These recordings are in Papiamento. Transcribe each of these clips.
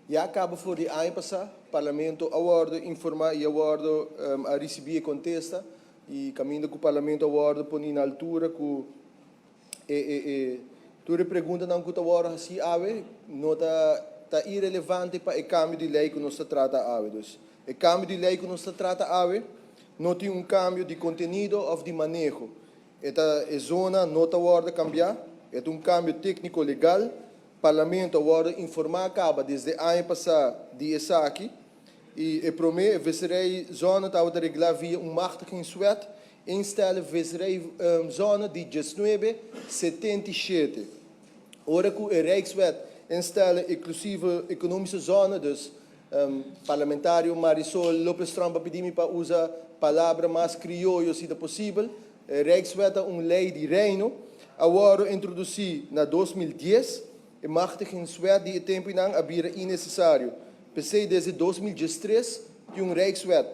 Ya caba for di aña pasa, Parlamento a wordo informa y a wordo a ricibi contesta y caminda cu Parlamento a wordo poni na altura cu e tur preguntanan cu ta wordo haci awe no ta irelevante pa e cambio di ley cu nos ta trata awe. Dus e cambio di ley cu nos ta trata awe no tin un cambio di contenido of di maneho. E zona no ta wordo cambia, e un cambio tecnico legal. Parlamento a wordo informa caba desde aña pasa di esaki y e prome visserijzone tabata regla via un machtigingswet instellen visserijzone di 1977. Ora cu e Rijkswet instellen exclusieve economische zone, dus parlamentario Marisol Lopez Tromp a pidi mi pa usa palabra mas crioyo si ta posibel. Rijkswet ta un ley di Reino, a wordo introduci na 2010, e machtigingswet di e temponan a bira innecesario. Pesey desde 2013 tin un Rijkswet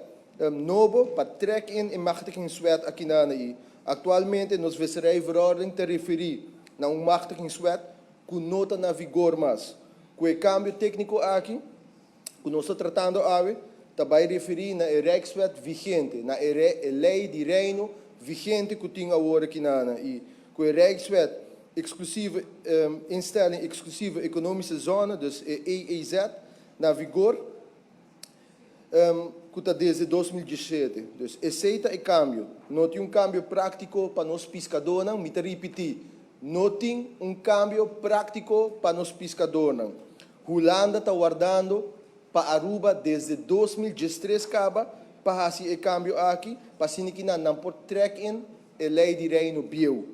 nobo pa trek in e machtigingswet aki na y actualmente nos visserijverordening ta referi na un machtigingswet cu no ta na vigor mas. Cu e cambio tecnico aki, cu nos ta tratando awe, ta bay referi na e Rijkswet vigente, na e ley di Reino vigente cu tin awor aki na y cu e Rijkswet exclusieve instelling exclusieve economische zone, dus e EEZ, na vigor, cu ta desde 2017. Dus esey ta e cambio. No tin un cambio practico pa nos piscadornan, mi ta ripiti, no tin un cambio practico pa nos piscadornan. Hulanda ta wardando pa Aruba desde 2013 caba pa haci e cambio aki, pa asina cu nan por trek in e ley di Reino bieu.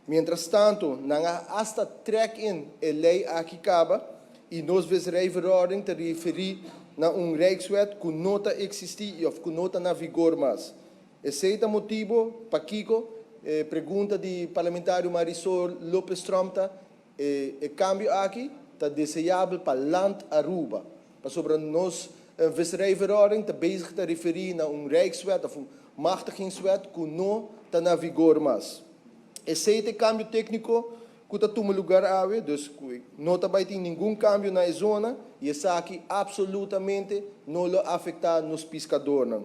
Mientras tanto, nan a hasta trek in e ley aki caba y nos visserijverordening ta referi na un Rijkswet cu no ta existi of cu no ta na vigor mas. Esey ta motibo pakico pregunta di parlamentario Marisol Lopez Tromp ta e cambio aki ta deseabel pa Land Aruba. Pasobra nos visserijverordening ta bezig ta referi na un Rijkswet of un machtigingswet cu no ta na vigor mas. Esey ta e cambio tecnico cu ta tuma lugar awe, dus no ta bay tin ningun cambio na zona y esaki absolutamente no lo afecta nos piscadornan.